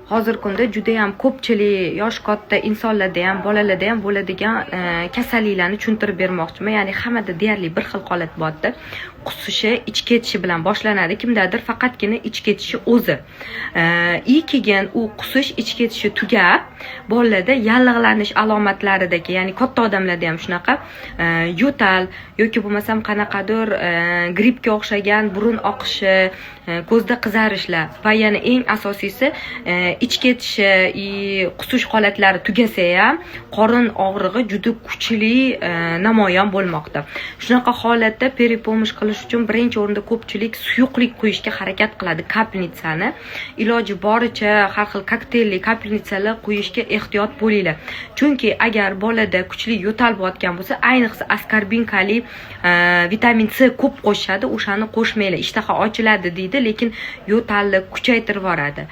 Hozirgi kunda judayam ko'pchilik, yoshi katta insonlarda ham, bolalarda ham bo'ladigan kasalliklarni tushuntirib bermoqchiman. Ya'ni hammada deyarli bir xil holat bo'lyapti. Qusishi, ich ketishi bilan boshlanadi. Kimdadir faqatgina ich ketishi o'zi. И keyin u qusish, ich ketishi tugab, bolalarda yallig'lanish alomatlaridagi, ya'ni katta odamlarda ham shunaqa yo'tal yoki bo'lmasam qanaqadir grippga o'xshagan burun oqishi, ko'zda qizarishlar va yana eng asosiysi ich ketishi и qusish holatlari tugasa ham, qorin og'rig'i juda kuchli namoyon bo'lmoqda. Shunaqa holatda перепомощь qilish uchun birinchi o'rinda ko'pchilik suyuqlik quyishga harakat qiladi, капельница ni. Iloji boricha har xil kokteylli капельница lar quyishga ehtiyot bo'linglar. Chunki agar bolada kuchli yo'tal bo'layotgan bo'lsa, ayniqsa аскорбинка li vitamin C ko'p qo'shishadi, o'shani qo'shmanglar. Ishtaha ochiladi deydi, lekin yo'talni kuchaytirib yuboradi.